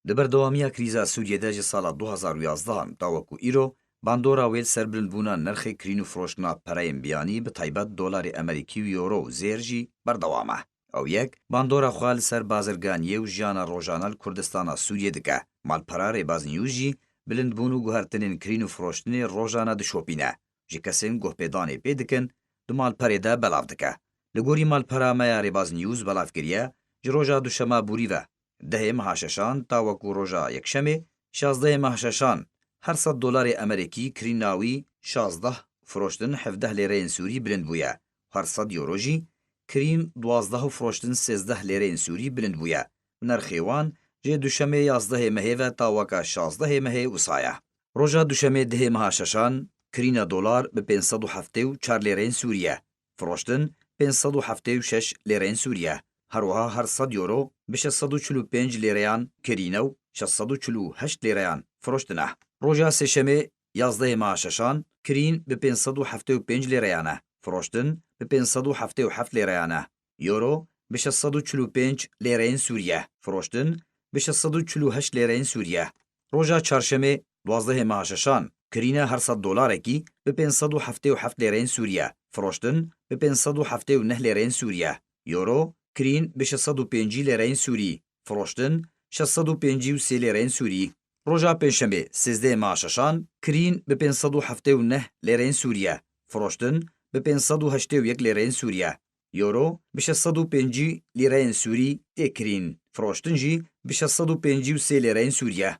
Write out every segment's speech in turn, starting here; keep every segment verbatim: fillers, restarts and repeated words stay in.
Di berdewamiya krîza Sûriyê de ji sala du hazar û yazdehan ta wekû îro bandora wê li ser bilindbûna nirxê kirîn û firoştina pereyên biyanî, bi taybet dolarê Amerîkî û euro û zêr jî berdewam e. Ew yek bandora xwe li ser bazirganiyê û jiyana rojane li Kurdistana Sûriyê dike. Malpera Rêbaz News jî bilindbûn û guhertinên kirîn û firoştinê rojane dişopîne. Ji kesên guhpêdanê pê dikin, di malperê de belav dike. Li gorî malpera me ya Rêbaz News belav kiriye, ji roja duşema borî ve, dehê meha şeşan ta wekû roja yekşemê, şazdehê meha şeşan, her sed dolarê Amerîkî kirîna wî şazdeh, firoştin hevdeh lêreyên Sûrî bilind bûye. Her sed euro jî kirîn duwazdeh û firoştin sêzdeh lêreyên Sûrî bilind bûye. Nirxê wan jê duşemê yazdehê mehê ve ta weka şazdehê mehê wisa ye. Roja duşemê dehê meha şeşan kirîna dolar bi pênc sed û heftê û çar lêreyên Sûrî ye. Firoştin pênc sed û heftê û şeş lêreyên Sûrî ye. Her wiha her sed euro bi şeş sed û çil û pênc lêreyan kirîne û şeş sed û çil û heşt lêreyan firoştin e. Roja sêşemê yazdehê meha şeşan kirîn bi pênc sed û heftê û pênc lêreyan e. Firoştin bi pênc sed û heftê û heft lêreyan e. Euro bi şeş sed û çil û pênc lêreyên Sûrî ye. Firoştin bi şeş sed û çil û heşt lêreyên Sûrî ye. Roja çarşemê duwazdehê meha şeşan kirîne her sed dolarekî bi pênc sed û heftê û heft lêreyên Sûrî ye. Firoştin bi pênc sed û heftê û neh lêreyên Sûrî ye. Euro kirîn bi şeş sed û pêncî lêreyên Sûrî, firoştin şeş sed û pêncî û sê lêreyên Sûrî. Roja pêncşemê sêzdehê meha şeşan kirîn bi pênc sed û heftê û neh lêreyên Sûrî ye. Firoştin bi pênc sed û heştê û yek lêreyên Sûrî ye. Euro bi şeş sed û pêncî lîreyên Sûrî tê kirîn. Firoştin jî bi şeş sed û pêncî û sê lîreyên Sûrî ye.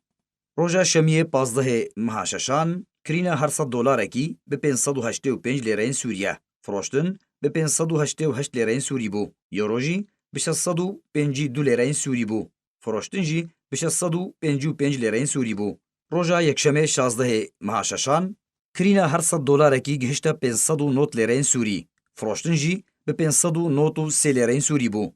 Roja şemiyê pazdehê meha şeşan kirîna her sed dolarekî bi pênc sed û heştê û pênc lîreyên Sûrî ye. Firoştin bi pênc sed û heştê û heşt lîreyên Sûrî bû. Euro jî bi şeş sed û pêncî û du lîreyên Sûrî bû. Firoştin jî bi şeş sed û pêncî û pênc lîreyên Sûrî bû. Roja yekşemê şazdehê meha şeşan kirîna her sed dolarekî gihişte pênc sed û nod lêreyên Sûrî, firoştin jî bi pênc sed û nod û sê lêreyên Sûrî bû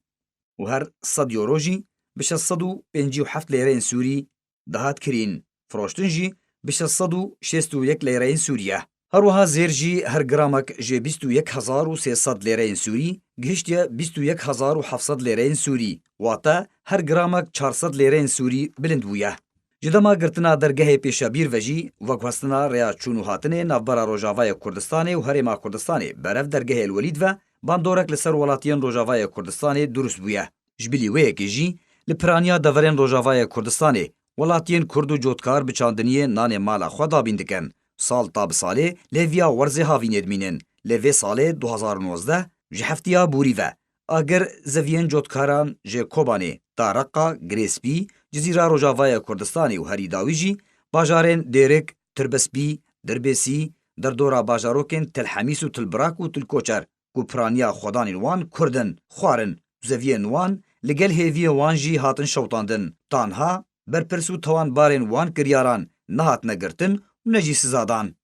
û her sed euro jî bi şeş sed û pêncî û heft lêreyên Sûrî dihat kirîn, firoştin jî bi şeş sed û şêst û yek lêreyên Sûrî ye. Her wiha zêr jî her gramek ji bîst û yek hezar û sê sed lêreyên Sûrî gihiştiye bîst û yek hezar û heft sed lêreyên Sûrî, wate her gramek çar sed lêreyên Sûrî bilind bûye. Ji dema girtina dergehê pêşebîr ve jî, veguhestina rêya çûn û hatinê navbera Rojavayê Kurdistanê û Herêma Kurdistanê berev dergehê El Welîd ve bandorek li ser welatiyên Rojavayê Kurdistanê dirust bûye. Ji bilî wê yekê jî, li piraniya deverên Rojavayê Kurdistanê, welatiyên Kurd û cotkar bi çandiniyê nanê mala xwe dabîn dikin. Sal ta bi salê li hêviya werzê havînê dimînin. Lê vê salê du hazar û nozdeh ji heftiya borî ve, agir zeviyên cotkaran ji Kobanê ta Reqa, Girê Spî, Cizîra Rojavayê Kurdistanê û herî dawî jî bajarên Dêrik, Tirbespî, Dirbêsî, derdora bajarokên Til Hemîs û Til Birak û Til Koçer ku piraniya xwedanên wan Kurd in, xwarin û zeviyên wan li gel hêviyên wan jî hatin şewtandin. Tanha berpirs û tawanbarên wan kiryaran nehatine girtin û ne jî siza dan.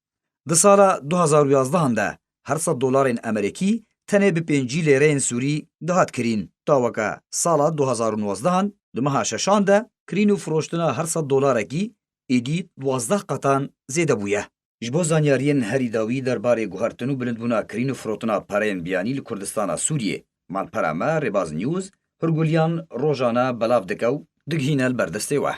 Di sala du hazar û yazdehan de her sed dolarên Amerîkî tenê bi pêncî lêreyên Sûrî dihat kirîn. Ta weke sala du hazar û nozdehan di meha şeşan de kirîn û firoştina her sed dolarekî êdî duwazdeh qetan zêde bûye. Ji bo zanyariyên herî dawî derbarê guhertin û bilindbûna kirîn û firotina pereyên biyanî li Kurdistana Sûriyê, malpera me Rêbaz News hurguliyan rojane belav dike û digihîne li ber destê we.